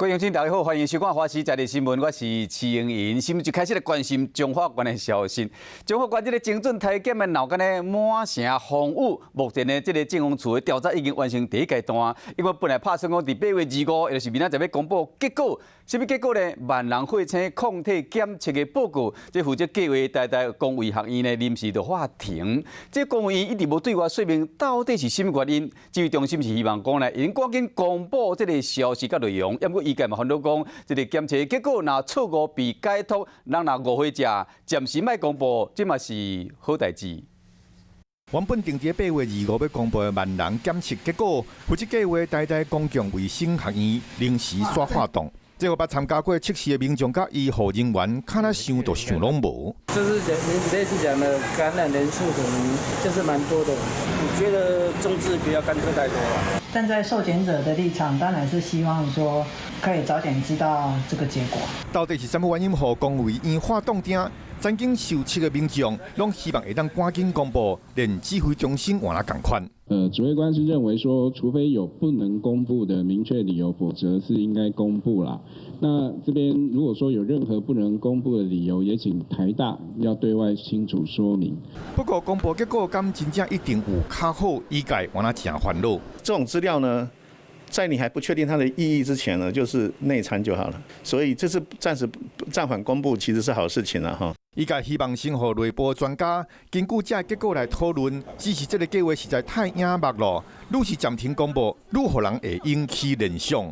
各位鄉親大家好，歡迎收看《華視在地新聞》，我是徐英瑩。新聞就開始來關心彰化縣的消息。彰化縣這个精準篩檢的鬧甲呢滿城風雨，目前呢這个政風處的調查已經完成第一階段。因為本來拍算講佇8月25，也就是明仔載欲公布結果，啥物結果呢？萬人血清抗體檢測的報告，這負責計劃台大公衛學院呢臨時就喊停。這公衛院一直無對外說明到底是啥物原因。指揮中心是希望講呢，會趕緊公布這个消息佮內容。毋過醫界嘛煩惱講，這个檢測結果若錯誤被解讀，人若誤會者，暫時莫公布，這嘛是好代誌。原本定佇8月25欲公布的萬人檢測結果，負責計劃台大公共衛生學院臨時煞喊擋，這予捌參加過測試的民眾佮醫護人員，敢若想都想攏無。就是類似講的感染人數可能就是蠻多的。我覺得政治不要干涉太多了。站在受檢者的立場，當然是希望說可以早點知道這個結果。到底是啥物原因，予公衛院喊擋碇？曾經受測的民眾攏希望會當趕緊公布，連指揮中心嘛仝款。指揮官是認為說，除非有不能公布的明確理由，否則是應該公布啦。那這邊如果說有任何不能公布的理由，也請台大要對外清楚說明。不過公布結果敢真正一定有較好，醫界嘛誠煩惱。這種資料呢，在你還不確定它的意義之前呢，就是內參就好了。所以這次暫時暫緩公布，其實是好事情啦，哈。醫界希望先予內部專家根據這個結果來討論，只是這个計劃實在太隱密咯。愈是暫停公布，愈予人會引起聯想。